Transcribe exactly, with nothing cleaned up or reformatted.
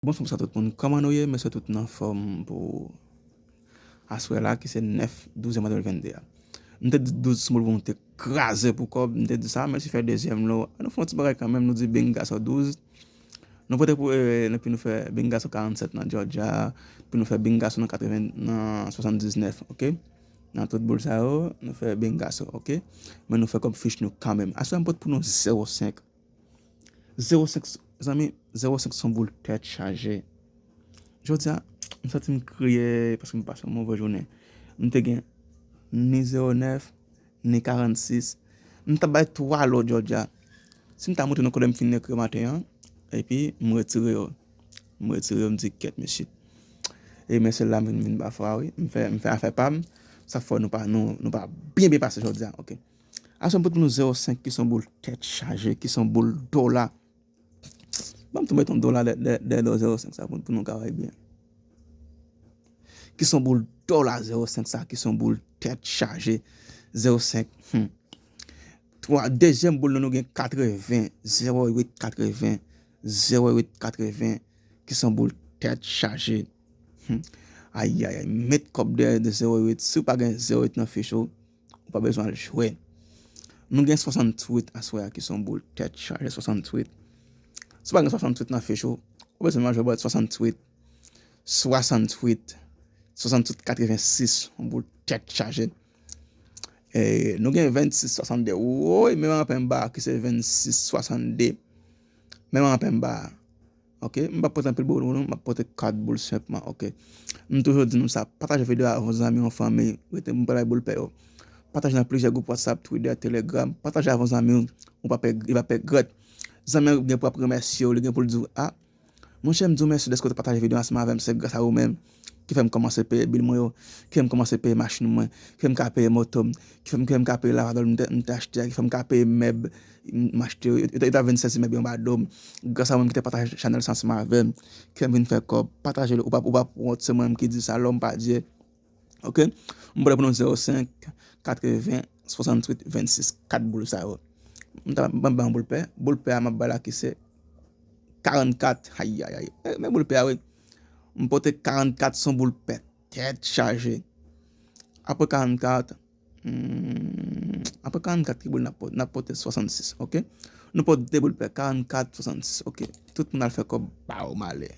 Bonswa, bonswa tout moun. Kòman nou ye? M swete tout nou anfòm pou aswè la, ki se nèf douz mwa de mil venn de a. M te di douz sou boul pou nou te kraze pou kòb, m te di sa, men si fè dezyèm lo, nou fè yon ti bagay kanmenm, nou di bingaso douz. Nou pote pou, eh, epi nou fè bingaso karannsèt nan Georgia, epi nou fè bingaso nan katreven, nan swasanndiznèf, oke? Nan tout boul sa yo, nou fè bingaso, oke? Men nou fè kòb fich nou kanmenm. Aswè m pote pou nou zewo senk. Zewo senk, zanmi, zewo senk se yon boul tèt chaje. Jodi a, m santi m kriye paske m pase yon move jounen. M te gen ni zewo nèf, ni karannsis. M t ap bay twa lo jodi a. Si m ta montre nou kote m fin ekri maten an, epi m retire yo. M retire yo, m di kèt, mesye. E men se la m vin, vin ba fwa, wi. M fè, m fè afè pa m. Sa fè nou pa, nou, nou pa byen, byen pase jodi a, oke? Aswè m pote pou nou zewo senk ki se yon boul tèt chaje, ki se yon boul dola. Ban m tou met yon dola dè, dè, dèyè do zewo senk sa pou, pou nou ka wè byen. Ki se yon boul dola zewo senk sa, ki se yon boul tèt chaje zewo senk. Hmm. Twa, dezyèm boul nou, nou gen katreven, zewo uit katreven, zewo uit katreven, ki se yon boul tèt chaje. Hmm. Ayayay, met kòb dèyè de zewo uit. Si w pa gen zewo uit nan fich ou, ou pa bezwen al jwe. Nou gen swasanntuit aswè a ki se yon boul tèt chaje, swasanntuit. Si w pa gen swasanntuit nan fich ou, ou bezwen al jwe bòt swasanntuit, swasanntuit, swasanntuit katrevensis, yon boul tèt chaje. E, nou gen vennsis swasannde. Woy, menm anpè anba a ki se vennsis swasannde. Menm anpè anba a. Oke, m p ap pote anpil boul pou nou, m ap pote kat boul senpman, oke. M toujou di nou sa, pataje videyo a avèk yon zanmi, yon fanmi, rete m pale boul pè yo. Pataje nan plizyè gwoup WhatsApp, Twitter, Telegram, pataje avèk yon zanmi w, ou pa pe, li pa pe regrèt. Zanmi an gen pou ap remèsye w, li gen pou l di w, a, monchè, m di w mèsi dèske w te pataje videyo ansanm avè m, se gras a ou menm ki fè m kòmanse peye bil mwen yo, ki fè m kòmanse peye machin mwen, ki fè m ka peye moto m, ki fè m, ki fè m ka peye lavadòl m te, m te achte a, ki fè m ka peye mèb m achte yo, yo, yo ta vin sèzi mèb yo anba do m. Gras a ou menm ki te pataje chanèl sa ansanm avè m, ki fè m vin fè kòb, pataje l, ou pa, ou pa wont, se mwen menm ki di sa, lòm pa Dye. Oke? M pral pou nou zewo senk, katreven, swasanntuit, vennsis, kat boul sa yo. M ta, m ban, ban boul pè, boul pè a m ap bay la ki se karannkat, ayayay. Men, men boul pè a, wi. M pote karannkat, se yon boul pè tèt chaje. Apre karannkat, hmm, apre karannkat, ki boul n ap pote? N ap pote swasannsis, oke? Nou pote de boul pè, karannkat, swasannsis, oke? Tout moun al fè kòb, ba w male.